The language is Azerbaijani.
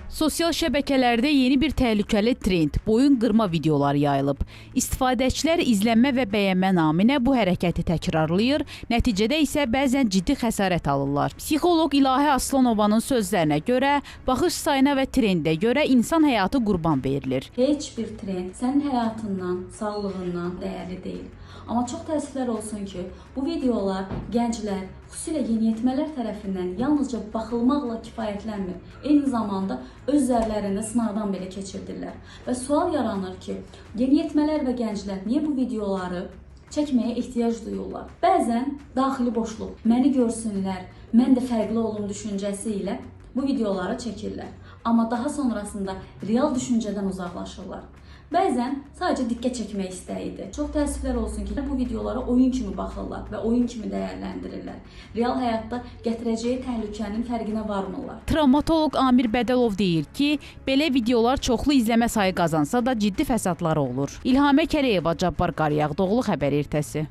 Sosial şəbəkələrdə yeni bir təhlükəli trend, boyun qırma videoları yayılıb. İstifadəçilər izlənmə və bəyənmə naminə bu hərəkəti təkrarlayır, nəticədə isə bəzən ciddi xəsarət alırlar. Psixoloq İlahə Aslanovanın sözlərinə görə, baxış sayına və trendə görə insan həyatı qurban verilir. Heç bir trend sənin həyatından, sağlığından dəyərli deyil. Amma çox təəssüflər olsun ki, bu videolar gənclər, xüsusilə yeniyetmələr tərəfindən yalnızca baxılmaqla kifayətlənmir. Eyni zamanda öz üzərlərində sınaqdan belə keçirdirlər. Və sual yaranır ki, yeniyetmələr və gənclər niyə bu videoları çəkməyə ehtiyac duyurlar? Bəzən daxili boşluq, məni görsünlər, mən də fərqli olum düşüncəsi ilə bu videoları çəkirlər. Amma daha sonrasında real düşüncədən uzaqlaşırlar. Bəzən sadəcə diqqət çəkmək istəyidir. Çox təəssüflər olsun ki, bu videolara oyun kimi baxırlar və oyun kimi dəyərləndirirlər. Real həyatda gətirəcəyi təhlükənin fərqinə varmırlar. Travmatoloq Amir Bədəlov deyir ki, belə videolar çoxlu izləmə sayı qazansa da ciddi fəsadları olur. İlhamə Kərəyeva, Cabbar Qaryağdıoğlu, Xəbər ertəsi.